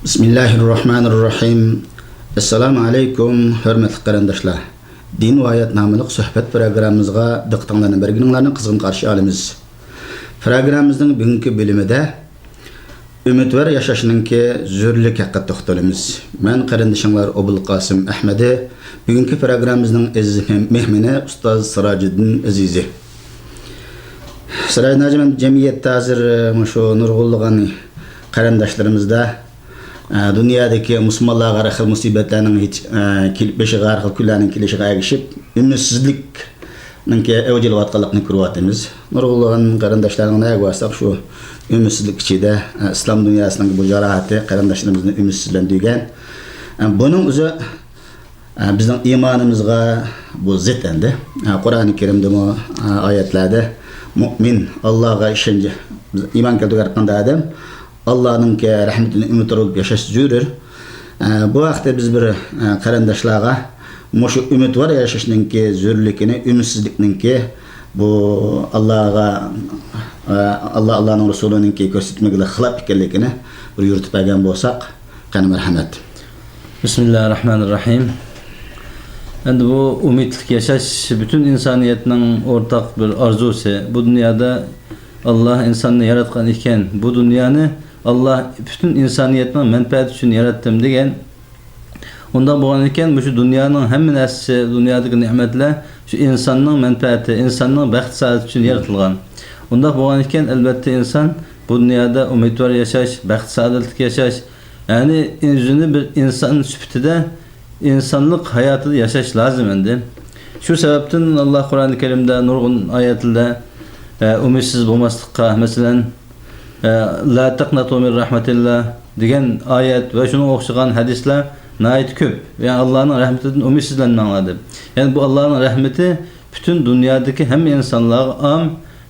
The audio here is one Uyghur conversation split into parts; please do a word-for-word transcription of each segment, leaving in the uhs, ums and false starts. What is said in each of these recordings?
بىسمىللاھىررەھمانىررەھىم. ئەسسالامۇ ئەلەيكۇم، ھۆرمەتلىك قېرىنداشلار. دىن ۋە ھايات ناملىق سۆھبەت پروگراممىمىزغا دىققىتىڭلارنى بەرگىنىڭلارنى قىزغىن قارشى ئالىمىز. پروگراممىمىزنىڭ بۈگۈنكى بۆلۈمىدە ئۈمىدۋار ياشاشنىڭكى زۆرۈرلۈكى ھەققىدە توختىلىمىز. مەن قېرىندىشىڭلار ئوبۇلقاسىم ئەھمىدى. بۈگۈنكى پروگراممىمىزنىڭ ئەزىز مېھ-، مېھمىنى ئۇستاز سىراجىدىن ئەزىزى. سىراجىدىن ھاجى، مەن جەمئىيەتتە ھازىر، ئە، مۇشۇ نۇرغۇنلىغان قېرىنداشلىرىمىزدا، ئە، دۇنيادىكى مۇسۇلمانلارغا ھەر خىل مۇسىبەتلەرنىڭ ھېچ، ئە، كېلىپ بېشىغا، ھەر خىل كۈنلەرنىڭ كېلىشىغا ئەگىشىپ، ئۈمىدسىزلىكنىڭكى ئەۋج ئېلىۋاتقانلىقىنى كۆرۈۋاتىمىز. نۇرغۇنلىغان قېرىنداشلارنىڭ نەگە بارساق شۇ ئۈمىدسىزلىك ئىچىدە، ئە، ئىسلام دۇنياسىنىڭ بۇ جاراھىتى قېرىنداشلىرىمىزنى ئۈمىدسىزلەندۈرگەن. ئە، بۇنىڭ ئۆزى ئە، بىزنىڭ ئىمانىمىزغا بۇ زىت ئەمدى. ئە، قۇرئانى كەرىمدىمۇ، ئە، ئايەتلەردە مۇئمىن، ئاللاغا ئىشەنچ، بىز ئىمان كەلتۈرگەن ھەر قانداق ئادەم ئاللانىڭكى رەھمىتىنى ئۈمىدۋار بولۇپ ياشاش زۆرۈر. ئە، بۇ ھەقتە بىز بىر، ئە، قېرىنداشلارغا مۇشۇ ئۈمىدۋار ياشاشنىڭكى زۆرۈرلۈكىنى، ئۈمىدسىزلىكنىڭكى بۇ ئاللاغا، ئە، ئاللا، ئاللانىڭ رەسۇلىنىڭكى كۆرسەتمىگە خىلاپ ئىكەنلىكىنى بىر يورۇتۇپ بەرگەن بولساق، قېنى مەرھەمەت. بىسمىللاھىررەھمانىررەھىم. ئەمدى بۇ ئۈمىدلىك ياشاش پۈتۈن ئىنسانىيەتنىڭ ئورتاق بىر ئارزۇسى. بۇ دۇنيادا ئاللا ئىنساننى ياراتقان ئىكەن، بۇ دۇنيانى ئاللا پۈتۈن ئىنسانىيەتنىڭ مەنپەئەتى ئۈچۈن ياراتتىم دېگەن. ئۇنداق بولغان ئىكەن، مۇشۇ دۇنيانىڭ ھەممە نەرسىسى، دۇنيادىكى نېمەتلەر شۇ ئىنساننىڭ مەنپەئەتى، ئىنساننىڭ بەخت سائادىتى ئۈچۈن يارىتىلغان. ئۇنداق بولغان ئىكەن، ئەلۋەتتە ئىنسان بۇ دۇنيادا ئۈمىدۋار ياشاش، بەخت سائادەتلىك ياشاش، يەنى ئۆزىنى بىر ئىنسان سۈپىتىدە، ئىنسانلىق ھاياتىدا ياشاش لازىم ئەمدى. شۇ سەۋەبتىن ئاللا قۇرئانى كەرىمدە نۇرغۇن ئايەتلەردە، ئە، ئۈمىدسىز بولماسلىققا، مەسىلەن، ئە، «لا تەقنەتۇ مىن رەھمەتىللا» دېگەن ئايەت ۋە شۇنىڭغا ئوخشىغان ھەدىسلەر ناھايىتى كۆپ. يەنى، «ئاللانىڭ رەھمىتىدىن ئۈمىدسىزلەنمەڭلار» دەپ. يەنى، بۇ ئاللانىڭ رەھمىتى پۈتۈن دۇنيادىكى ھەممە ئىنسانلارغا ئام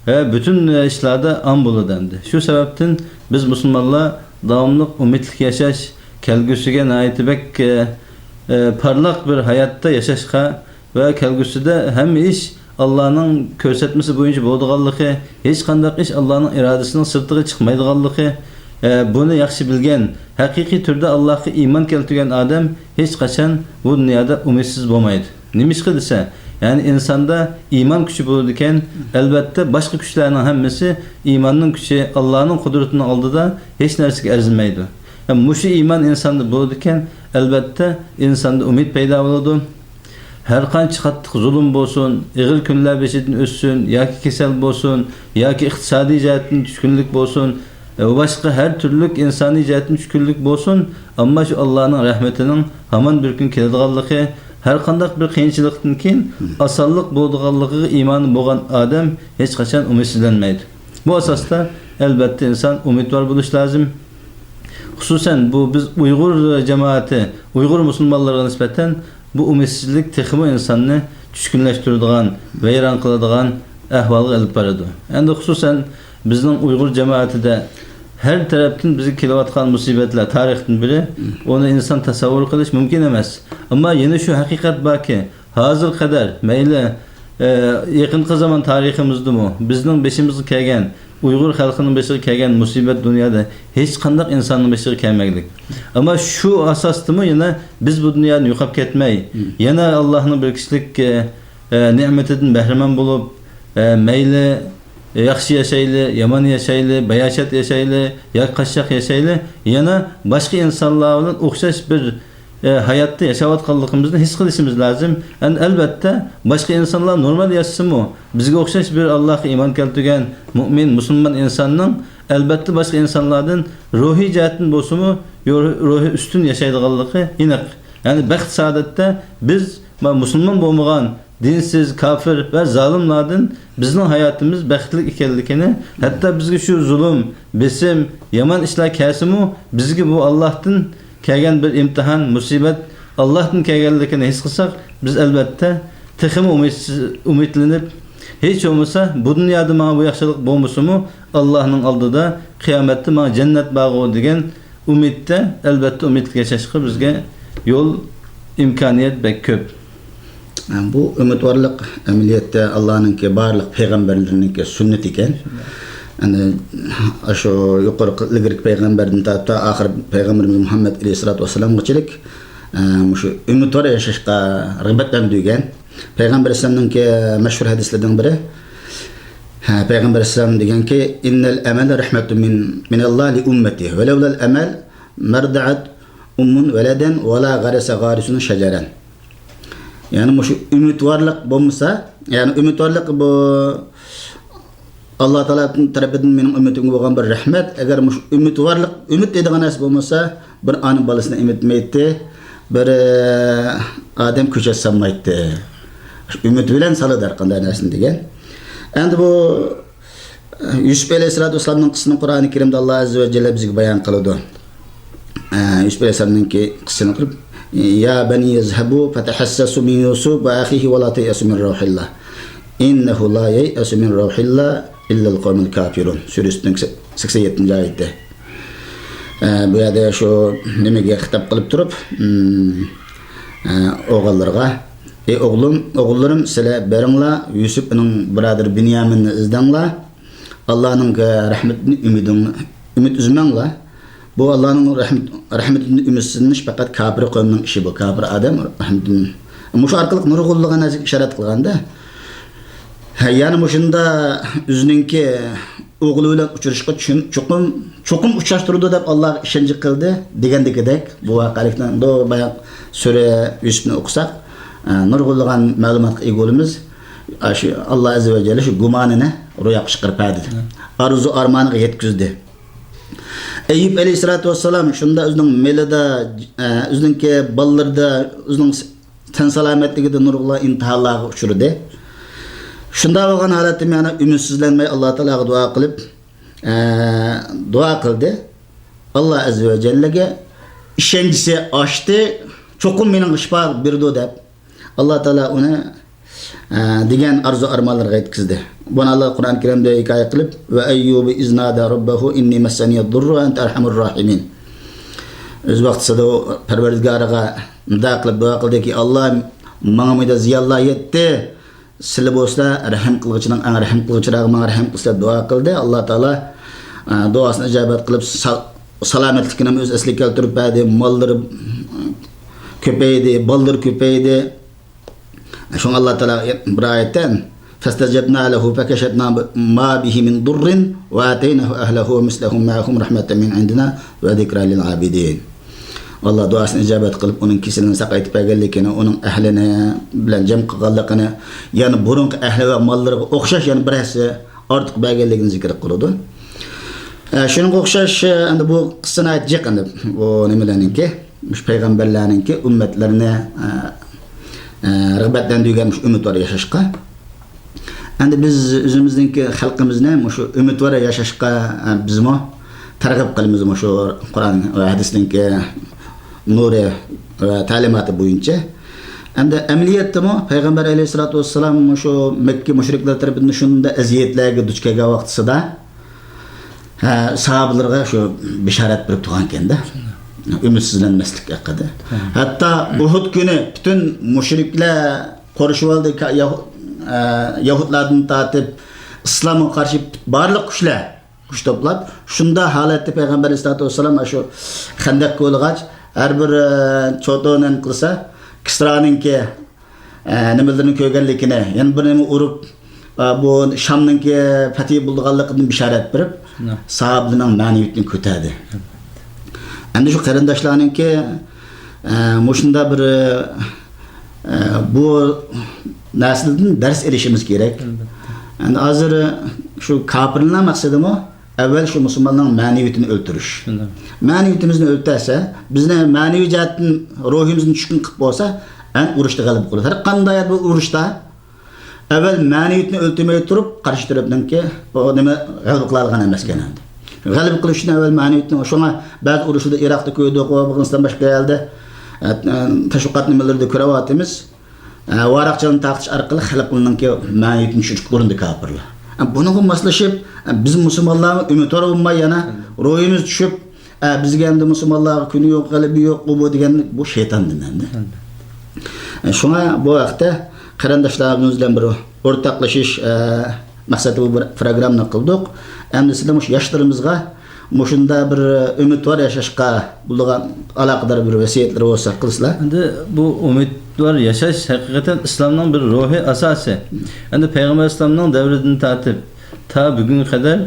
ۋە پۈتۈن ئىشلاردا ئام بولىدۇ ئەمدى. شۇ سەۋەبتىن بىز مۇسۇلمانلار داۋاملىق ئۈمىدلىك ياشاش، كەلگۈسىگە ناھايىتى بەك، ئە، ئە، پارلاق بىر ھاياتتا ياشاشقا ۋە كەلگۈسىدە ھەممە ئىش ئاللانىڭ كۆرسەتمىسى بويىچە بولىدىغانلىقى، ھېچقانداق ئىش ئاللانىڭ ئىرادىسىنىڭ سىرتىغا چىقمايدىغانلىقى، ئە، بۇنى ياخشى بىلگەن، ھەقىقىي تۈردە ئاللاغا ئىمان كەلتۈرگەن ئادەم ھېچقاچان بۇ دۇنيادا ئۈمىدسىز بولمايدۇ. نېمىشقا دېسە، يەنى ئىنساندا ئىمان كۈچى بولىدىكەن، ئەلۋەتتە باشقا كۈچلەرنىڭ ھەممىسى ئىماننىڭ كۈچى ئاللانىڭ قۇدرىتىنىڭ ئالدىدا ھېچ نەرسىگە ئەرزىمەيدۇ. ھەم مۇشۇ ئىمان ئىنساندا بولىدىكەن، ئەلۋەتتە ئىنساندا ئۈمىد پەيدا بولىدۇ. ھەر قانچە قاتتىق زۇلۇم بولسۇن، ئېغىر كۈنلەر بېشىدىن ئۆتسۇن، ياكى كېسەل بولسۇن، ياكى ئىقتىسادىي جەھەتتىن چۈشكۈنلۈك بولسۇن، ۋە باشقا ھەر تۈرلۈك ئىنسانىي جەھەتتىن چۈشكۈنلۈك بولسۇن، ئەمما شۇ ئاللانىڭ رەھمىتىنىڭ ھامان بىر كۈن كېلىدىغانلىقى، ھەر قانداق بىر قىيىنچىلىقتىن كېيىن ئاسانلىق بولىدىغانلىقىغا ئىمانى بولغان ئادەم ھېچقاچان ئۈمىدسىزلەنمەيدۇ. بۇ ئاساستا، ئەلۋەتتە، ئىنسان ئۈمىدۋار بولۇش لازىم. خۇسۇسەن، بۇ بىز ئۇيغۇر جامائىتى، ئۇيغۇر مۇسۇلمانلىرىغا نىسبەتەن بۇ ئۈمىدسىزلىك تېخىمۇ ئىنساننى چۈشكۈنلەشتۈرىدىغان، ۋەيران قىلىدىغان ئەھۋالغا ئېلىپ بارىدۇ. ئەمدى خۇسۇسەن بىزنىڭ ئۇيغۇر جامائىتىدە ھەر تەرەپتىن بىزگە كېلىۋاتقان مۇسىبەتلەر تارىختىن بىرى، ئۇنى ئىنسان تەسەۋۋۇر قىلىش مۇمكىن ئەمەس. ئەمما يەنە شۇ ھەقىقەت باركى، ھازىرغا قەدەر مەيلى، ئە، يېقىنقى زامان تارىخىمىزدىمۇ بىزنىڭ بېشىمىزغا كەلگەن، ئۇيغۇر خەلقىنىڭ بېشىغا كەلگەن مۇسىبەت دۇنيادا ھېچقانداق ئىنساننىڭ بېشىغا كەلمەگلىك. ئەمما شۇ ئاساستىمۇ يەنە بىز بۇ دۇنيادىن يوقاپ كەتمەي، يەنە ئاللاھنىڭ بىر كىشىلىك، ئە، ئە، نېمىتىدىن بەھرىمەن بولۇپ، ئە، مەيلى ياخشى ياشايلى، يامان ياشايلى، باياشات ياشايلى، ياكى قاششاق ياشايلى، يەنە باشقا ئىنسانلار بىلەن ئوخشاش بىر ئە، ھاياتتا ياشاۋاتقانلىقىمىزنى ھېس قىلىشىمىز لازىم. ئەن-، ئەلۋەتتە، باشقا ئىنسانلار نورمال ياشىسىمۇ، بىزگە ئوخشاش بىر ئاللاھقا ئىمان كەلتۈرگەن مۇئمىن، مۇسۇلمان ئىنساننىڭ، ئەلۋەتتە، باشقا ئىنسانلاردىن روھىي جەھەتتىن بولسىمۇ، يو-، روھى ئۈستۈن ياشايدىغانلىقى ئېنىق. يەنى بەخت سائادەتتە بىز ۋە مۇسۇلمان بولمىغان دىنسىز، كاپىر ۋە زالىملاردىن بىزنىڭ ھاياتىمىز بەختلىك ئىكەنلىكىنى، ھەتتا بىزگە شۇ زۇلۇم، بېسىم، يامان ئىشلار كەلسىمۇ، بىزگە بۇ ئاللاھتىن كەلگەن بىر ئىمتىھان، مۇسىبەت، ئاللاھتىن كەلگەنلىكىنى ھېس قىلساق، بىز ئەلۋەتتە تېخىمۇ ئۈمىدسىز، ئۈمىدلىنىپ، ھېچ بولمىسا بۇ دۇنيادا ماڭا بۇ ياخشىلىق بولمىسىمۇ، ئاللاھنىڭ ئالدىدا قىيامەتتە ماڭا جەننەت بارغۇ دېگەن ئۈمىدتە، ئەلۋەتتە، ئۈمىدلىك ياشاشقا بىزگە يول، ئىمكانىيەت بەك كۆپ. بۇ ئۈمىدۋارلىق ئەمەلىيەتتە ئاللانىڭكى بارلىق پەيغەمبەرلىرىنىڭكى سۈننىتى ئىكەن. ئەنە، شۇ يۇقىرىقى ئىلگىرىكى پەيغەمبەردىن تارتىپ ئاخىر پەيغەمبىرىمىز مۇھەممەد ئەلەيھىسسالاتۇ ۋەسسالامغىچىلىك، ئە، مۇشۇ ئۈمىدۋار ياشاشقا رىغبەتلەندۈرگەن. پەيغەمبەر ئەلەيھىسسالامنىڭكى مەشھۇر ھەدىسلىرىدىن بىرى، ھە، پەيغەمبەر ئەلەيھىسسالام دېگەنكى، «إن الأمل رحمة من، من الله لأمتي، ولولا الأمل ما رضعت أم ولدا ولا غرس غارس شجرا.» يەنى مۇشۇ ئۈمىدۋارلىق بولمىسا، يەنى ئۈمىدۋارلىق بۇ، ئاللا تائالا تەرىپىدىن مېنىڭ ئۈممىتىمگە بولغان بىر رەھمەت. ئەگەر مۇشۇ ئۈمىدۋارلىق، ئۈمىد دەيدىغان نەرسە بولمىسا، بىر ئانا بالىسىنى ئېمىتمەيتتى، بىر، ئە، ئادەم كۆچەت سالمايتتى. شۇ ئۈمىد بىلەن سالىدۇ ھەر قانداق نەرسىنى دېگەن. ئەمدى بۇ يۈسۈپ ئەلەيھىسسالاتۇ ۋەسسالامنىڭ قىسسىسىنى قۇرئانى كەرىمدە ئاللا ئەززە ۋە جەللە بىزگە بايان قىلىدۇ. ئە، يۈسۈپ ئەلەيھىسسالامنىڭكى قىسسىسىنى قىلىپ، «يا بني اذهبوا فتحسسوا من يوسف وأخيه ولا تيأسوا من روح الله إنه لا ييأس من روح الله إلا القوم الكافرون» سۈرىسىنىڭ سەكسەن يەتتىنچى ئايىتى. ئە، بۇ يەردە شۇ نېمىگە خىتاب قىلىپ تۇرۇپ، ئىم، ئە، ئوغۇللىرىغا، «ئەي ئوغلۇم، ئوغۇللىرىم، سىلەر بېرىڭلار، يۈسۈپ ئۇنىڭ بۇرادىرى بىنيامىننى ئىزدەڭلار. ئاللانىڭ رەھمىتىدىن ئۈمىدىڭ-، ئۈمىد ئۈزمەڭلار. بۇ ئاللانىڭ رەھمىتى، رەھمىتىدىن ئۈمىدسىزلىنىش پەقەت كاپىر قوۋمنىڭ ئىشى، بۇ كاپىر ئادەم رەھمىتىدىن.» مۇشۇ ئارقىلىق نۇرغۇنلىغان نەرسىگە ئىشارەت قىلغاندا، ھە، يەنى مۇشۇندا ئۆزىنىڭكى ئوغلى بىلەن ئۇچرىشىشقا چۈشۈن-، چوقۇم، چوقۇم ئۇچراشتۇرىدۇ دەپ ئاللاغا ئىشەنچ قىلدى دېگەندىكىدەك، بۇ ۋەقەلىكنىڭ دو-، بايا سۈرە يۈسۈپنى ئوقۇساق، ئە، نۇرغۇنلىغان مەلۇماتقا ئىگە بولىمىز. ئاشۇ ئاللا ئەززە ۋە جەللە شۇ گۇمانىنى روياپقا چىقىرىپ بەردى. ئارزۇ ئارمانىغا يەتكۈزدى. ئەييۇب ئەلەيھىسسالاتۇ ۋەسسالام شۇندا ئۆزىنىڭ مېلىدا، ئە، ئۆزىنىڭكى بالىلىرىدا، ئۆزىنىڭ تەن سالامەتلىكىدە نۇرغۇنلىغان ئىمتىھانلارغا ئۇچرىدى. شۇنداق بولغان ھالەتتە يەنە ئۈمىدسىزلەنمەي ئاللا تائالاغا دۇئا قىلىپ، ئە، دۇئا قىلدى. ئاللا ئەززە ۋە جەللەگە ئىشەنچىسى ئاشتى، چوقۇم مېنىڭ شىپا بېرىدۇ دەپ. ئاللا تائالا ئۇنى، ئە، دېگەن ئارزۇ ئارمانلىرىغا يەتكۈزدى. بۇنى ئاللا قۇرئان كەرىمدە ھېكايە قىلىپ، «وأيوب إذ نادى ربه أني مسني الضر وأنت أرحم الراحمين.» ئۆز ۋاقتىسىدا ئۇ پەرۋەردىگارىغا نىدا قىلىپ دۇئا قىلدىكى، «ئاللا، ماڭا مۇنداق زىيانلار يەتتى، سىلە بولسا رەھىم قىلغۇچىنىڭ ئەڭ رەھىم قىلغۇچىراغى، ماڭا رەھىم قىلسىلە» دۇئا قىلدى. ئاللا تائالا، ئە، دۇئاسىنى ئىجابەت قىلىپ، سا-، سالامەتلىكىنى ئۆز ئەسلىگە كەلتۈرۈپ بەردى. ماللىرى كۆپەيدى، بالىلىرى كۆپەيدى. شۇڭا ئاللا تائالا بىر ئايەتتە، «فاستجبنا له فكشفنا ما به من ضر وآتيناه أهله ومثلهم معهم رحمة من عندنا وذكرى للعابدين.» ئاللا دۇئاسىنى ئىجابەت قىلىپ، ئۇنىڭ كېسىلىنى ساقايتىپ بەرگەنلىكىنى، ئۇنىڭ ئەھلىنى بىلەن جەم قىلغانلىقىنى، يەنە بۇرۇنقى ئەھلى ۋە ماللىرىغا ئوخشاش يەنە بىر ھەسسە ئارتۇق بەرگەنلىكىنى زىكىر قىلىدۇ. ئە، شۇنىڭغا ئوخشاش، ئە، ئەمدى بۇ قىسسا ناھايىتى جىق ئەمدى بۇ نېمىلەرنىڭكى، مۇشۇ پەيغەمبەرلەرنىڭكى ئۈممەتلىرىنى، ئە، ئە، رىغبەتلەندۈرگەن مۇشۇ ئۈمىدۋار ياشاشقا. ئەمدى بىز ئۆزىمىزنىڭكى خەلقىمىزنى مۇشۇ ئۈمىدۋار ياشاشقا، ئە، بىزمۇ تەرغىب قىلىمىز مۇشۇ قۇرئان ۋە ھەدىسنىڭكى نۇرى ۋە تەلىماتى بويىچە. ئەمدى ئەمەلىيەتتىمۇ پەيغەمبەر ئەلەيھىسسالاتۇ ۋەسسالام مۇشۇ مەككە مۇشرىكلار تەرىپىدىن شۇنداق ئەزىيەتلەرگە دۇچ كەلگەن ۋاقتىسىدا، ھە، ساھابىلىرىغا شۇ بېشارەت بېرىپ تۇرغانىكەن-دە، ئۈمىدسىزلەنمەسلىك ھەققىدە. ھەتتا ئۇھۇد كۈنى پۈتۈن مۇشرىكلار قورشىۋالدى، كا-، ياھۇ-، ئە، يەھۇدلاردىن تارتىپ ئىسلامغا قارشى بارلىق كۈچلەر كۈچ توپلاپ، شۇنداق ھالەتتە پەيغەمبەر ئەلەيھىسسالاتۇ ۋەسسالام شۇ خەندەك كويلىغاچ، ھەر بىر، ئە، چوتونەن قىلسا، كىسرانىڭكى، ئە، نېمىلىرىنى كۆرگەنلىكىنى، يەنە بىر نېمە ئۇرۇپ، ئە، بۇ شامنىڭكى پەتھى بولىدىغانلىقىدىن بېشارەت بېرىپ، ساھابىلەرنىڭ مەنىۋىيىتىنى كۆتەردى. ئەمدى شۇ قېرىنداشلارنىڭكى، ئە، مۇشۇنداق بىر، ئە، بۇ نەرسىلەردىن دەرس ئېلىشىمىز كېرەك. ئەمدى ھازىر شۇ كاپىرلارنىڭ مەقسىتىمۇ ئەۋۋەل شۇ مۇسۇلماننىڭ مەنىۋىيىتىنى ئۆلتۈرۈش. مەنىۋىيىتىمىزنى ئۆلتۈرسە، بىزنى مەنىۋى جەھەتتىن روھىمىزنى چۈشكۈن قىلىپ بولسا، ئەن ئۇرۇشتا غەلىبە قىلىدۇ. ھەر قانداق بۇ ئۇرۇشتا ئەۋۋەل مەنىۋىيىتىنى ئۆلتۈرمەي تۇرۇپ، قارشى تەرەپنىڭكى ئۇ نېمە غەلىبە قىلالىغان ئەمەسكەن ئەمدى. غەلىبە قىلىش ئۈچۈن ئەۋۋەل مەنىۋىيىتىنى، شۇڭا بەزى ئۇرۇشلاردا ئىراقتا كۆردۇق، ئافغانىستان، باشقا يەردە، ئە، تەشۋىقات نېمىلىرىدە كۆرۈۋاتىمىز. ئە، ۋاراق-چالان تارقىتىش ئارقىلىق خەلقنىڭكى مەنىۋىيىتىنى چۈشۈرۈشكە ئۇرۇندى كاپىرلار. ئە، بۇنىڭغا ماسلىشىپ، ئە، بىز مۇسۇلمانلارمۇ ئۈمىدۋار بولماي يەنە روھىمىز چۈشۈپ، ئە، بىزگە ئەمدى مۇسۇلمانلارغا كۈنى يوق، غەلىبە يوق، ئۇ بۇ دېگەن بۇ شەيتاندىن ئەمدى. ئە، شۇڭا بۇ ھەقتە قېرىنداشلىرىمىز بىلەن بىر ئورتاقلىشىش، ئە، مەقسەتتە بۇ بىر پروگراممىنى قىلدۇق. ئەمدى سىلەر مۇشۇ ياشلىرىمىزغا مۇشۇنداق بىر ئۈمىدۋار ياشاشقا بولىدىغان ئالاقىدار بىر ۋەسىيەتلىرى بولسا قىلسىلا. ئەمدى بۇ ئۈمىدۋار ياشاش ھەقىقەتەن ئىسلامنىڭ بىر روھىي ئاساسى. ئەمدى پەيغەمبەر ئىسلامنىڭ دەۋرىدىن تارتىپ تا بۈگۈنگە قەدەر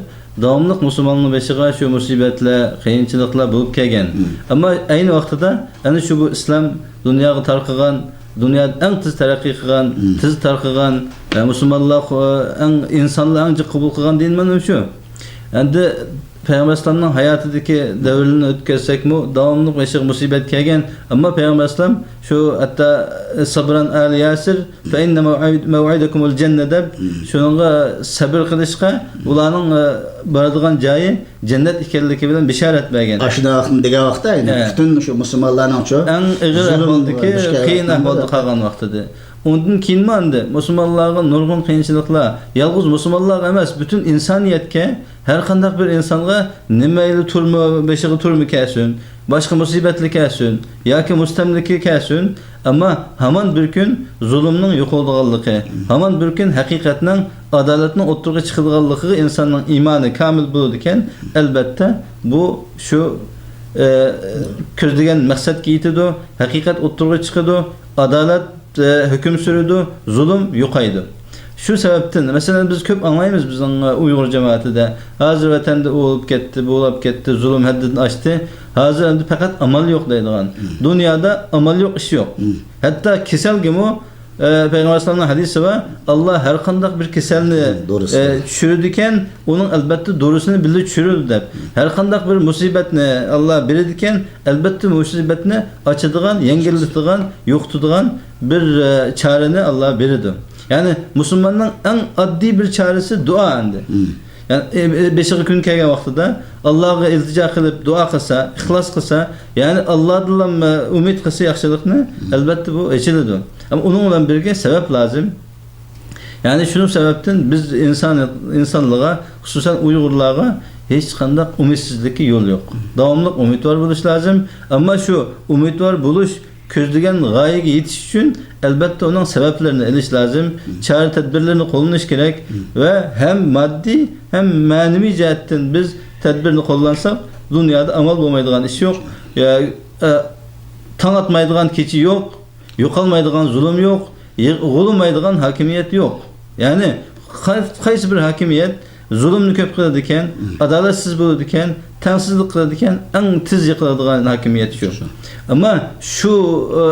داۋاملىق مۇسۇلماننىڭ بېشىغا شۇ مۇسىبەتلەر، قىيىنچىلىقلار بولۇپ كەلگەن. مم. ئەمما ئەينى ۋاقتىدا ئەنە شۇ بۇ ئىسلام دۇنياغا تارقىغان، دۇنيادا ئەڭ تېز تەرەققىي قىلغان، مم. تېز تارقىغان، ئە، مۇسۇلمانلار، ئە، ئەڭ، ئىنسانلار ئەڭ جىق قوبۇل قىلغان دىن مانا شۇ. ئەمدى پەيغەمبەر ئەلەيھىسسالامنىڭ ھاياتىدىكى دەۋرلىرىنى ئۆتكەزسەكمۇ، داۋاملىق بېشىغا مۇسىبەت كەلگەن. ئەمما پەيغەمبەر ئەلەيھىسسالام شۇ ھەتتا، ئە، سەبرەن ئالە يەسىر، فەئىننە مەۋئىد-، مەۋئىدەكۇمۇل جەننە دەپ، مم. شۇنىڭغا سەبر قىلىشقا، ئۇلارنىڭ، ئە، بارىدىغان جايى جەننەت ئىكەنلىكى بىلەن بېشارەت بەرگەن. ئاشۇنداق ۋاقىتنى دېگەن ۋاقىتتا، يەنى ھە. پۈتۈن شۇ مۇسۇلمانلارنىڭچۇ ئەڭ ئېغىر زۇلۇم ئەھۋالدىكى، قىيىن ئەھۋالدا قالغان ۋاقتىدى. ئۇندىن كېيىنمۇ ئەمدى مۇسۇلمانلارغا نۇرغۇن قىيىنچىلىقلار، يالغۇز مۇسۇلمانلارغا ئەمەس، پۈتۈن ئىنسانىيەتكە، ھەر قانداق بىر ئىنسانغا نېمەيلى تۈرمە، بېشىغا تۈرمە كەلسۇن، باشقا مۇسىبەتلەر كەلسۇن ياكى مۇستەملىكە كەلسۇن، ئەمما ھامان بىر كۈن زۇلۇمنىڭ يوقىلىدىغانلىقى، ھامان بىر كۈن ھەقىقەتنىڭ، ئادالەتنىڭ ئوتتۇرىغا چىقىدىغانلىقىغا ئىنساننىڭ ئىمانى كامىل بولىدىكەن، ئەلبەتتە، بۇ شۇ، ئە، كۆزلىگەن مەقسەتكە يېتىدۇ، ھەقىقەت ئوتتۇرىغا چىقىدۇ، ئادالەت، ئە، ھۆكۈم سۈرىدۇ، زۇلۇم يوقايدۇ. شۇ سەۋەبتىن، مەسىلەن، بىز كۆپ ئاڭلايمىز بىزنىڭ، ئە، ئۇيغۇر جامائىتىدە، ھازىر ۋەتەندە ئۇ بولۇپ كەتتى، بۇ بولۇپ كەتتى، زۇلۇم ھەددىدىن ئاشتى، ھازىر ئەمدى پەقەت ئامال يوق دەيدىغان. مم. دۇنيادا ئامال يوق ئىش يوق. مم. ھەتتا كېسەلگىمۇ، ئە، پەيغەمبەر ئەلەيھىسسالامنىڭ ھەدىسى بار، ئاللا ھەر قانداق بىر كېسەلنى، مم، دورىسى ئە، بار. چۈشۈرىدىكەن، ئۇنىڭ ئەلبەتتە دورىسىنى بىللە چۈشۈرىدۇ دەپ. مم. ھەر قانداق بىر مۇسىبەتنى ئاللا بېرىدىكەن، ئەلبەتتە مۇسىبەتنى ئاچىدىغان، يەڭگىللىتىدىغان، يوقىتىدىغان بىر، ئە، چارىنى ئاللا بېرىدۇ. يەنى مۇسۇلماننىڭ ئەڭ ئاددىي بىر چارىسى دۇئا ئەمدى. مم. يەنى، ئە، ئە، بېشىغا كۈن كەلگەن ۋاقتىدا ئاللاغا ئىلتىجا قىلىپ دۇئا قىلسا، ئىخلاس قىلسا، يەنى ئاللادىنلا، ئە، ئۈمىد قىلسا ياخشىلىقنى، مم، ئەلبەتتە بۇ ئېچىلىدۇ. ئەمما ئۇنىڭ بىلەن بىرگە سەۋەب لازىم. يەنى شۇنىڭ سەۋەبتىن بىز ئىنسان، ئىنسانلىققا، خۇسۇسەن ئۇيغۇرلارغا ھېچقانداق ئۈمىدسىزلىككە يول يوق. داۋاملىق ئۈمىدۋار بولۇش لازىم. ئەمما شۇ ئۈمىدۋار بولۇش، كۆزلىگەن غايىگە يېتىش ئۈچۈن، ئەلبەتتە، ئۇنىڭ سەۋەبلىرىنى ئېلىش لازىم، مم، چارە-تەدبىرلىرىنى قوللىنىش كېرەك، مم، ۋە ھەم ماددىي، ھەم مەنىۋى جەھەتتىن بىز تەدبىرنى قوللانساق، دۇنيادا ئامال بولمايدىغان ئىش يوق. يا، ئە، تاڭ ئاتمايدىغان كېچە يوق، يوقالمايدىغان زۇلۇم يوق، يىغلىمايدىغان ھاكىمىيەت يوق. يەنى قاي-، قايسى بىر ھاكىمىيەت زۇلۇمنى كۆپ قىلىدىكەن، مم، ئادالەتسىز بولىدىكەن، تەڭسىزلىك قىلىدىكەن، ئەڭ تېز يىقىلىدىغان ھاكىمىيەت شۇ. شۇ. ئەمما شۇ، ئە،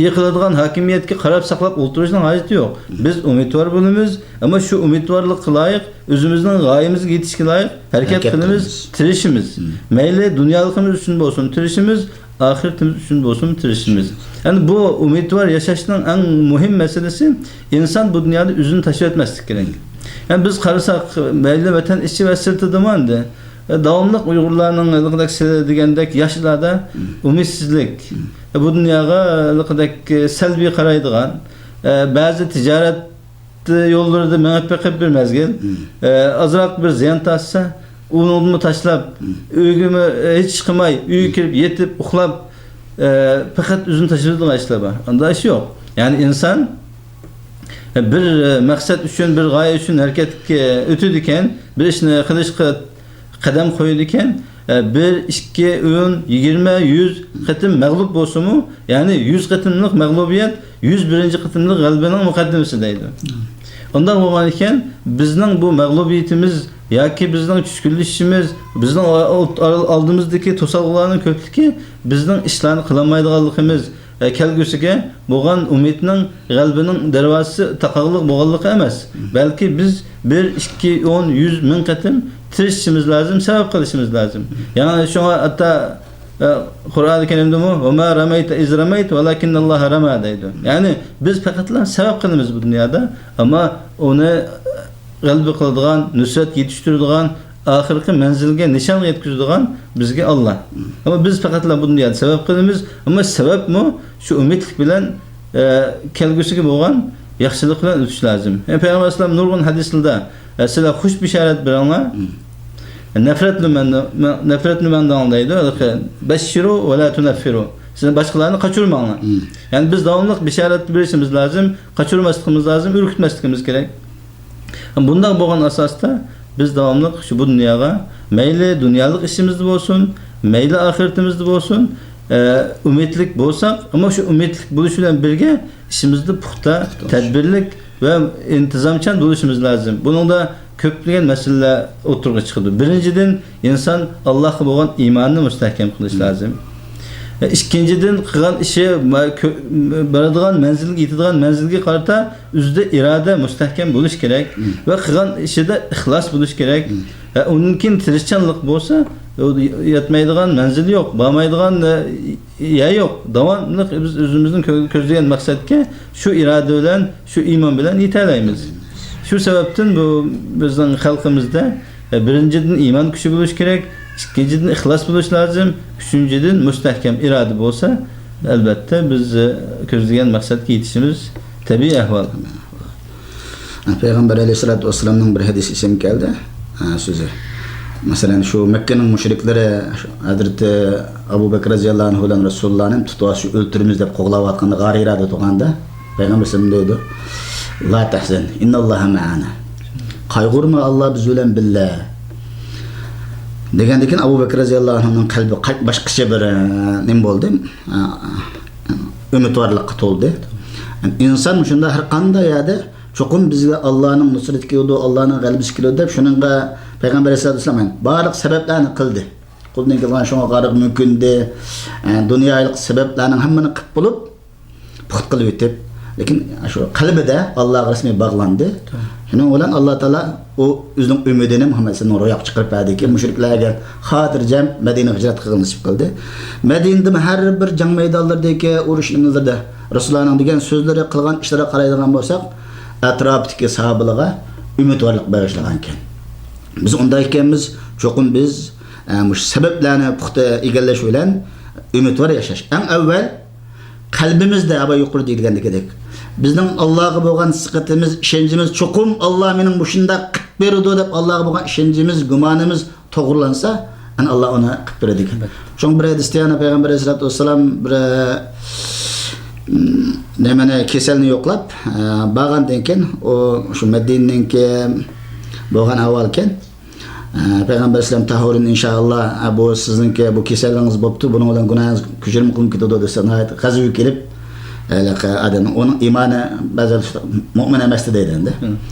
يىقىلىدىغان ھاكىمىيەتكە قاراپ ساقلاپ ئولتۇرۇشنىڭ ھاجىتى يوق. مم. بىز ئۈمىدۋار بولىمىز، ئەمما شۇ ئۈمىدۋارلىققا لايىق، ئۆزىمىزنىڭ غايىمىزگە يېتىشكە لايىق ھەرىكەت قىلىمىز، تىرىشىمىز. مم. مەيلى دۇنيالىقىمىز ئۈچۈن بولسۇن، تىرىشىمىز. ئاخىرىتىمىز ئۈچۈن بولسىمۇ تىرىشىمىز. يەنى بۇ ئۈمىدۋار ياشاشنىڭ ئەڭ مۇھىم مەسىلىسى، ئىنسان بۇ دۇنيادا ئۆزىنى تاشلىۋەتمەسلىك كېرەك. يەنى بىز قارىساق، مەيلى ۋەتەن ئىچى ۋە سىرتىدىمۇ ئەمدى، داۋاملىق ئۇيغۇرلارنىڭ ھېلىقىدەك سىلەر دېگەندەك ياشلاردا ئۈمىدسىزلىك، بۇ دۇنياغا ھېلىقىدەك سەلبىي قارايدىغان، بەزى تىجارەت يوللىرىدا مېڭىپ بېقىپ بىر مەزگىل، ئازراق بىر زىيان تارتسا، ئۇنىڭدىنمۇ تاشلاپ، ئۆيگىمۇ ھېچ ئىش قىلماي، ئۆيگە كىرىپ يېتىپ، ئۇخلاپ، پەقەت ئۆزىنى تاشلايدىغان ئىشلار بار. ئانداق ئىش يوق. يەنى ئىنسان بىر مەقسەت ئۈچۈن، بىر غايە ئۈچۈن ھەرىكەتكە ئۆتىدىكەن، بىر ئىشنى قىلىشقا قەدەم قويىدىكەن، بىر، ئىككى، ئون، يىگىرمە، يۈز قېتىم مەغلۇپ بولسىمۇ، يەنى يۈز قېتىملىق مەغلۇبىيەت يۈز بىرىنچى قېتىملىق غەلىبىنىڭ مۇقەددىمىسى دەيدۇ. ئۇنداق بولغان ئىكەن، بىزنىڭ بۇ مەغلۇبىيىتىمىز ياكى بىزنىڭ چۈشكۈنلىشىشىمىز، بىزنىڭ ئالدىمىزدىكى توسالغۇلارنىڭ كۆپلۈكى بىزنىڭ ئىشلارنى قىلالمايدىغانلىقىمىز، ئە، كەلگۈسىگە بولغان ئۈمىدنىڭ، غەلىبىنىڭ دەرۋازىسى تاقاقلىق بولغانلىقى ئەمەس، بەلكى بىز بىر، ئىككى، ئون، يۈز، مىڭ قېتىم تىرىشىشىمىز لازىم، سەۋەب قىلىشىمىز لازىم. يەنى شۇڭا ھەتتا، ئە، قۇرئانى كەرىمدىمۇ، «ۋەما رەمەيتە ئىز رەمەيت ۋەلاكىننەللاھە رەمە» دەيدۇ. يەنى بىز پەقەتلا سەۋەب قىلىمىز بۇ دۇنيادا، ئەمما ئۇنى غەلىبە قىلىدىغان، نۇسرەت يېتىشتۈرىدىغان، ئاخىرقى مەنزىلگە، نىشانغا يەتكۈزىدىغان بىزگە ئاللا. ئەمما بىز پەقەتلا بۇ دۇنيادا سەۋەب قىلىمىز، ئەمما سەۋەبمۇ شۇ ئۈمىدلىك بىلەن، ئە، كەلگۈسىگە بولغان ياخشىلىق بىلەن ئۆتۈش لازىم. يەنى پەيغەمبەر ئەلەيھىسسالام نۇرغۇن ھەدىسلىرىدە، ئە، سىلەر خۇش بىشارەت بېرىڭلار، نەپرەتلىمەڭ، نەپرەتلىمەڭ دەيدۇ. بەششىرۇ ۋە لا تۇنەففىرۇ. سىلەر باشقىلارنى قاچۇرماڭلار. يەنى بىز داۋاملىق بىشارەت بېرىشىمىز لازىم، قاچۇرماسلىقىمىز لازىم، ئۈركۈتمەسلىكىمىز كېرەك. بۇنداق بولغان ئاساستا بىز داۋاملىق شۇ بۇ دۇنياغا، مەيلى دۇنيالىق ئىشىمىزدا بولسۇن، مەيلى ئاخىرىتىمىزدە بولسۇن، ئە، ئۈمىدلىك بولساق، ئەمما شۇ ئۈمىدلىك بولۇش بىلەن بىرگە ئىشىمىزدا پۇختا، تەدبىرلىك ۋە ئىنتىزامچان بولۇشىمىز لازىم. بۇنىڭدا كۆپلىگەن مەسىلىلەر ئوتتۇرىغا چىقىدۇ. بىرىنچىدىن، ئىنسان ئاللاھقا بولغان ئىمانىنى مۇستەھكەم قىلىش لازىم. ئىككىنچىدىن، قىلغان ئىشى، ما-، كۆ-، بارىدىغان مەنزىلگە، يېتىدىغان مەنزىلگە قارىتا ئۆزىدە ئىرادە مۇستەھكەم بولۇش كېرەك ۋە قىلغان ئىشىدا ئىخلاس بولۇش كېرەك. ھە، ئۇنىڭ كېيىن تىرىشچانلىق بولسا، ئۇ يەتمەيدىغان مەنزىل يوق، بارمايدىغان، ئە، يەر يوق. داۋاملىق بىز ئۆزىمىزنىڭ كۆ-، كۆزلىگەن مەقسەتكە، شۇ ئىرادە بىلەن، شۇ ئىمان بىلەن يېتەلەيمىز. شۇ سەۋەبتىن بۇ بىزنىڭ خەلقىمىزدە، ئە، بىرىنچىدىن، ئىمان كۈچى بولۇش كېرەك، ئىككىنچىدىن، ئىخلاس بولۇش لازىم، ئۈچىنچىدىن، مۇستەھكەم ئىرادە بولسا، ئەلۋەتتە، بىز، ئە، كۆزلىگەن مەقسەتكە يېتىشىمىز تەبىئىي ئەھۋال. پەيغەمبەر ئەلەيھىسسالاتۇ ۋەسسالامنىڭ بىر ھەدىسى ئېسىمگە كەلدى. ھە، سۆزى. مەسىلەن، شۇ مەككىنىڭ مۇشرىكلىرى ھەزرىتى ئەبۇ بەكرى رەزىياللاھۇ ئەنھۇ بىلەن رەسۇلۇللانى تۇتۇۋالسا، شۇ ئۆلتۈرىمىز دەپ قوغلاۋاتقاندا، غارى ھىرادا تۇرغاندا، پەيغەمبەر ئەلەيھىسسالام دەيدۇ، «لا تەھزەن، ئىنناللاھە مەئانا.» «قايغۇرما، ئاللا بىز بىلەن بىللە.» دېگەندىن كېيىن ئەبۇ بەكرى رەزىياللاھۇ ئەنھۇنىڭ قەلبى قاچ-، باشقىچە بىر، ئە، نېمە بولدى؟ ئە، ئۈمىدۋارلىققا تولدى. ئىنسان مۇشۇنداق ھەر قانداق يەردە چوقۇم بىزگە ئاللانىڭ نۇسرىتى كېلىدۇ، ئاللانىڭ غەلىبىسى كېلىدۇ دەپ، شۇنىڭغا پەيغەمبەر ئەلەيھىسسالاتۇ ۋەسسالام بارلىق سەۋەبلەرنى قىلدى. قولىدىن كېلىدىغان شۇڭا غارىغا مۆكۈندى. ئە، دۇنيالىق سەۋەبلەرنىڭ ھەممىنى قىلىپ بولۇپ، پۇختا قىلىۋېتىپ، لېكىن شۇ قەلبىدە ئاللاغا رەسمىي باغلاندى. شۇنىڭ بىلەن ئاللا تائالا ئۇ ئۆزىنىڭ ئۈمىدىنى مۇھەممەد ئەلەيھىسسالامنىڭ روياپقا چىقىرىپ بەردىكى، مۇشرىكلار ئەگەر خاتىرجەم مەدىنىگە ھىجرەت قىلغىنى نېسىپ قىلدى. مەدىنىدىمۇ ھەر بىر جەڭ مەيدانلىرىدىكى ئۇرۇش نېمىلىرىدە رەسۇلۇللانىڭ دېگەن سۆزلىرى، قىلغان ئىشلىرىغا قارايدىغان بولساق، ئەتراپتىكى ساھابىلارغا ئۈمىدۋارلىق بېغىشلىغانىكەن. بىز ئۇنداق ئىكەنمىز، چوقۇم بىز، ئە، مۇشۇ سەۋەبلەرنى پۇختا ئىگىلەش بىلەن ئۈمىدۋار ياشاش. ئەڭ ئەۋۋەل قەلبىمىزدە، ئابا يۇقىرىدا دېيىلگەندەك، بىزنىڭ ئاللاغا بولغان سىقىتىمىز، ئىشەنچىمىز، چوقۇم ئاللا مېنىڭ مۇشۇنداق قىلىپ بېرىدۇ دەپ ئاللاغا بولغان ئىشەنچىمىز، گۇمانىمىز توغرىلانسا، ئەنە ئاللا ئۇنى قىلىپ بېرىدىكەن. شۇڭا بىر ھەدىستە يەنە پەيغەمبەر ئەلەيھىسسالاتۇ ۋەسسالام بىر، ئىم، نېمىنى، كېسەلنى يوقلاپ، ئە، بارغاندىن كېيىن، ئۇ شۇ مەدىنىنىڭكى بولغان ئەھۋالكەن. ئە، پەيغەمبەر ئەلەيھىسسالام، «تەھۇرۇن ئىنشائاللا، ئە، بۇ سىزنىڭكى بۇ كېسەللىڭىز بوپتۇ، بۇنىڭ بىلەن گۇناھىڭىز كەچۈرۈم قىلىنىپ كېتىدۇ» دېسە، ناھايىتى غەزىپى كېلىپ، ھېلىقى ئادەمنىڭ، ئۇنىڭ ئىمانى بەزى مۇئمىن ئەمەستى دەيدۇ ئەمدى.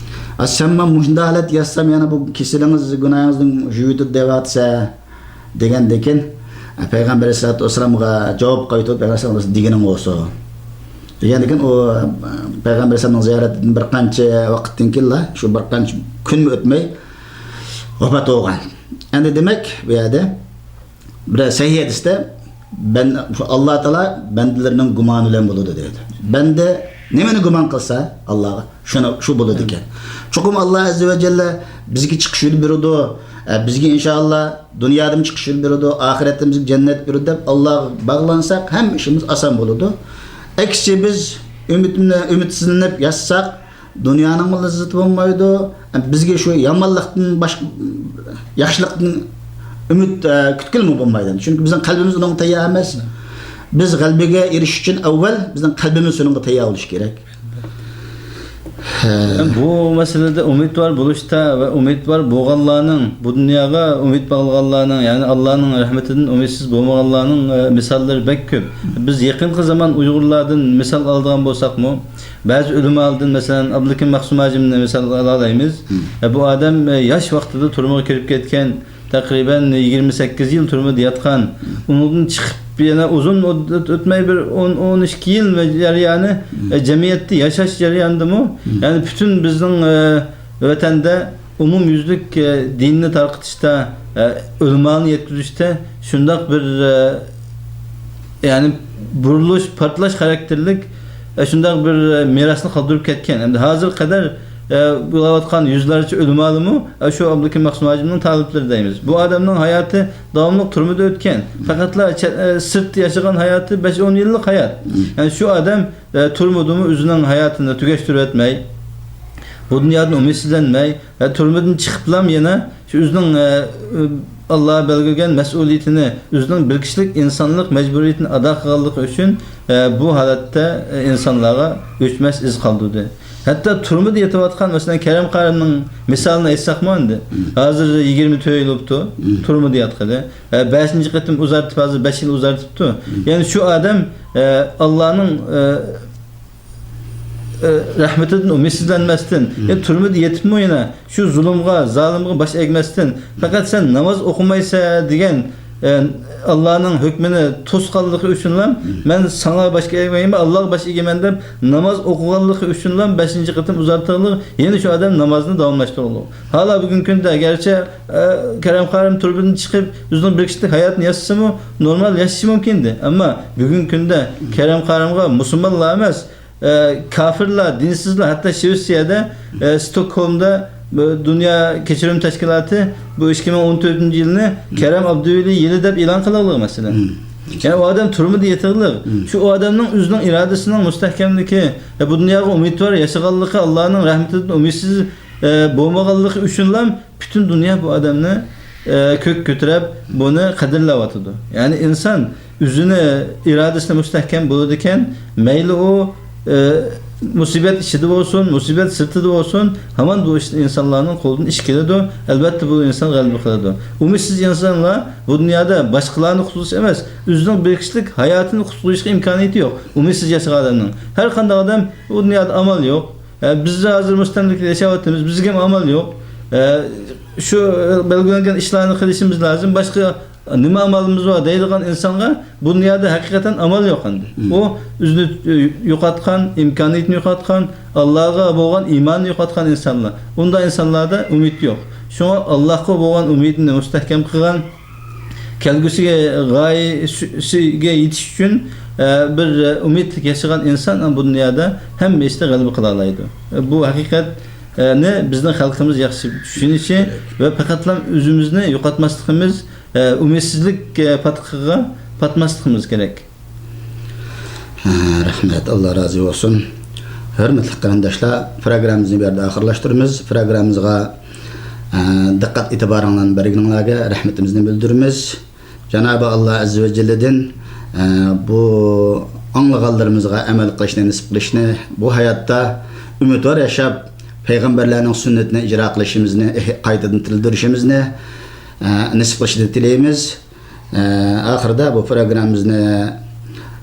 «ئە، سەن مانا مۇشۇنداق ھالەت ياتسام، يەنە بۇ كېسىلىڭىز گۇناھىڭىزنى يۇيۇۋېتىدۇ دەۋاتىسەن» دېگەندىن كېيىن، پەيغەمبەر ئەلەيھىسسالاتۇ ۋەسسالامغا جاۋاب قايتۇرۇپ، پەيغەمبەر ئەلەيھىسسالام دېگىنىڭ بولسۇن دېگەندىن كېيىن، ئۇ پەيغەمبەر ئەلەيھىسسالامنىڭ زىيارىتىدىن بىر قانچە ۋاقىتتىن كېيىنلا، شۇ بىر قانچە كۈنمۇ ئۆتمەي، ۋاپات بولغان. ئەمدى دېمەك، بۇ يەردە بىر سەھىھ ھەدىستە، بەن-، شۇ ئاللا تائالا بەندىلىرىنىڭ گۇمانى بىلەن بولىدۇ دەيدۇ. بەندە نېمىنى گۇمان قىلسا ئاللاغا، شۇنى، شۇ بولىدىكەن. چوقۇم ئاللا ئەززە ۋە جەللە بىزگە چىقىش يولى بېرىدۇ، ئە، بىزگە ئىنشائاللا دۇنيادىمۇ چىقىش يولى بېرىدۇ، ئاخىرەتتە بىزگە جەننەت بېرىدۇ دەپ ئاللاغا باغلانساق، ھەممە ئىشىمىز ئاسان بولىدۇ. ئەكسىچە بىز ئۈمىدنى، ئۈمىدسىزلىنىپ ياتساق، دۇنيانىڭمۇ لەززىتى بولمايدۇ، بىزگە شۇ يامانلىقتىن باشقا، ياخشىلىقتىن ئۈمىد، ئە، كۈتكىلىمۇ بولمايدۇ. چۈنكى بىزنىڭ قەلبىمىز ئۇنىڭغا تەييار ئەمەس. بىز غەلىبىگە ئېرىشىش ئۈچۈن ئەۋۋەل بىزنىڭ قەلبىمىز شۇنىڭغا تەييار بولۇشى كېرەك. ھە. بۇ مەسىلىدە ئۈمىدۋار بولۇشتا ۋە ئۈمىدۋار بولغانلارنىڭ، بۇ دۇنياغا ئۈمىد باغلىغانلارنىڭ، يەنى ئاللانىڭ رەھمىتىدىن ئۈمىدسىز بولمىغانلارنىڭ، ئە، مىساللىرى بەك كۆپ. بىز يېقىنقى زامان ئۇيغۇرلاردىن مىسال ئالىدىغان بولساقمۇ، بەزى ئۆلىمالاردىن، مەسىلەن، ئابلىكىم مەخسۇم ھاجىمنى مىسالغا ئالالايمىز. ئە، بۇ ئادەم، ئە، ياش ۋاقتىدا تۈرمىگە كىرىپ كەتكەن، تەقرىبەن يىگىرمە سەككىز يىل تۈرمىدە ياتقان، ئۇنىڭدىن چىقىپ يەنە ئۇزۇن مۇددەت ئۆتمەي بىر ئون، ئون ئىككى يىل جەريانى، ئە، جەمئىيەتتە ياشاش جەريانىدىمۇ، يەنى پۈتۈن بىزنىڭ، ئە، ۋەتەندە ئومۇميۈزلۈك، ئە، دىننى تارقىتىشتا، ئە، ئۆلىمانى يەتكۈزۈشتە شۇنداق بىر، ئە، يەنى بۇرۇلۇش، پارتلاش خاراكتېرلىك، ئە، شۇنداق بىر، ئە، مىراسنى قالدۇرۇپ كەتكەن. ئەمدى ھازىرغا قەدەر، ئە، بولاۋاتقان يۈزلەرچە ئۆلىمالىمۇ، ئە، شۇ ئابلىكىم مەخسۇم ھاجىمنىڭ تالىپلىرى دەيمىز. بۇ ئادەمنىڭ ھاياتى داۋاملىق تۈرمىدە ئۆتكەن. پەقەتلا چەت-، ئە، سىرتتا ياشىغان ھاياتى بەش ئون يىللىق ھايات. يەنى شۇ ئادەم، ئە، تۈرمىدىمۇ ئۆزىنىڭ ھاياتىنى تۈگەشتۈرۈۋەتمەي، بۇ دۇنيادىن ئۈمىدسىزلەنمەي، ھە، تۈرمىدىن چىقىپلام يەنە شۇ ئۆزىنىڭ، ئە، ئاللا بەلگىلىگەن مەسئۇلىيىتىنى، ئۆزىنىڭ بىر كىشىلىك ئىنسانلىق مەجبۇرىيىتىنى ئادا قىلغانلىقى ئۈچۈن، ئە، بۇ ھالەتتە، ئە، ئىنسانلارغا ئۆچمەس ئىز قالدۇردى. ھەتتا تۈرمىدە يېتىۋاتقان، مەسىلەن، كەرەم قارىمنىڭ مىسالىنى ئېيتساقمۇ ئەمدى. ھازىر يىگىرمە تۆت يىل بوپتۇ تۈرمىدە ياتقىلى. ھە، بەشىنچى قېتىم ئۇزارتىپ، ھازىر بەش يىل ئۇزارتىپتۇ. يەنى شۇ ئادەم، ئە، ئاللانىڭ، ئە، ئە، رەھمىتىدىن ئۈمىدسىزلەنمەستىن، يەنى تۈرمىدە يېتىپمۇ يەنە شۇ زۇلۇمغا، زالىمغا باش ئەگمەستىن، پەقەت سەن ناماز ئوقۇمايسەن دېگەن، ئە، ئاللانىڭ ھۆكمىنى توسقانلىقى ئۈچۈنلا، مەن ساڭا باش ئەگمەيمەن، ئاللاغا باش ئېگىمەن دەپ ناماز ئوقۇغانلىقى ئۈچۈنلا بەشىنچى قېتىم ئۇزارتىلىدۇ. يەنە شۇ ئادەم نامازنى داۋاملاشتۇرىدۇ. ھالا بۈگۈنكى كۈندە گەرچە، ئە، كەرەم قارىم تۈرمىدىن چىقىپ ئۆزىنىڭ بىر كىشىلىك ھاياتىنى ياشىسىمۇ، نورمال ياشىشى مۇمكىن ئىدى. ئەمما بۈگۈنكى كۈندە كەرەم قارىمغا مۇسۇلمانلار ئەمەس، ئە، كافىرلار، دىنسىزلار، ھەتتا شىۋېتسىيەدە، ئە، ستوكھولمدا بۇ دۇنيا كەچۈرۈم تەشكىلاتى بۇ ئىككى مىڭ ئون تۆتىنچى يىلنى كەرەم ئابدۇۋەلى يىلى دەپ ئېلان قىلغانلىقى مەسىلەن. يەنى ئۇ ئادەم تۈرمىدە يېتىغلىق. شۇ ئۇ ئادەمنىڭ ئۆزىنىڭ ئىرادىسىنىڭ مۇستەھكەملىكى، ئە، بۇ دۇنياغا ئۈمىدۋار ياشىغانلىقى، ئاللانىڭ رەھمىتىدىن ئۈمىدسىز، ئە، بولمىغانلىقى ئۈچۈنلا پۈتۈن دۇنيا بۇ ئادەمنى، ئە، كۆك كۆتۈرۈپ، بۇنى قەدىرلەۋاتىدۇ. يەنى ئىنسان ئۆزىنى، ئىرادىسىنى مۇستەھكەم بولىدىكەن، مەيلى ئۇ، ئە، مۇسىبەت ئىچىدە بولسۇن، مۇسىبەت سىرتىدا بولسۇن، ھامان بۇ ئىش ئىنسانلارنىڭ قولىدىن ئىش كېلىدۇ. ئەلۋەتتە، بۇ ئىنسان غەلىبە قىلىدۇ. ئۈمىدسىز ئىنسانلار بۇ دۇنيادا باشقىلارنى قۇتقۇزۇش ئەمەس، ئۆزىنىڭ بىر كىشىلىك ھاياتىنى قۇتقۇزۇشقا ئىمكانىيىتى يوق. ئۈمىدسىز ياشىغان ئادەمنىڭ. ھەر قانداق ئادەم بۇ دۇنيادا ئامال يوق. ئە، بىز ھازىر مۇستەملىكىدە ياشاۋاتىمىز، بىزگىمۇ ئامال يوق. ئە، شۇ بەلگىلەنگەن ئىشلارنى قىلىشىمىز لازىم، باشقا نېمە ئامالىمىز بار دەيدىغان ئىنسانغا بۇ دۇنيادا ھەقىقەتەن ئامال يوق ئەمدى. ئۇ ئۆزىنى، ئە، يوقاتقان، ئىمكانىيىتىنى يوقاتقان، ئاللاغا بولغان ئىمانىنى يوقاتقان ئىنسانلار. ئۇنداق ئىنسانلاردا ئۈمىد يوق. شۇڭا ئاللاغا بولغان ئۈمىدىنى مۇستەھكەم قىلغان، كەلگۈسىگە، غايىسىگە يېتىش ئۈچۈن، ئە، بىر، ئە، ئۈمىدلىك ياشىغان ئىنسان بۇ دۇنيادا ھەممە ئىشتا غەلىبە قىلالايدۇ. بۇ ھەقىقەتنى بىزنىڭ خەلقىمىز ياخشى چۈشىنىشى ۋە پەقەتلا ئۆزىمىزنى يوقاتماسلىقىمىز، ئە، ئۈمىدسىزلىك، ئە، پاتقىقىغا پاتماسلىقىمىز كېرەك. ھە، رەھمەت، ئاللا رازى بولسۇن. ھۆرمەتلىك قېرىنداشلار، پروگراممىمىزنى بۇ يەردە ئاخىرلاشتۇرىمىز. پروگراممىمىزغا، ھە، دىققەت ئېتىبارىڭلارنى بەرگىنىڭلارغا رەھمىتىمىزنى بىلدۈرىمىز. جانابى ئاللا ئەززە ۋە جەللىدىن، ھە، بۇ ئاڭلىغانلىرىمىزغا ئەمەل قىلىشنى نېسىپ قىلىشنى، بۇ ھاياتتا ئۈمىدۋار ياشاپ، پەيغەمبەرلەرنىڭ سۈننىتىنى ئىجرا قىلىشىمىزنى، قايتىدىن تىرىلدۈرۈشىمىزنى، ھە، نېسىپ قىلىشىنى تىلەيمىز. ئە، ئاخىرىدا بۇ پروگراممىمىزنى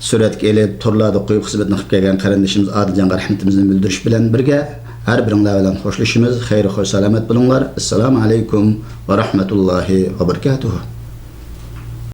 سۈرەتكە ئېلىپ، تورلاردا قويۇپ خىزمەتنى قىلىپ كەلگەن قېرىندىشىمىز ئادىلجانغا رەھمىتىمىزنى بىلدۈرۈش بىلەن بىرگە، ھەر بىرىڭلار بىلەن خوشلىشىمىز. خەير، خوش، سالامەت بولۇڭلار. ئەسسالامۇ ئەلەيكۇم ۋە رەھمەتۇللاھى ۋە بەرىكاتۇھۇ.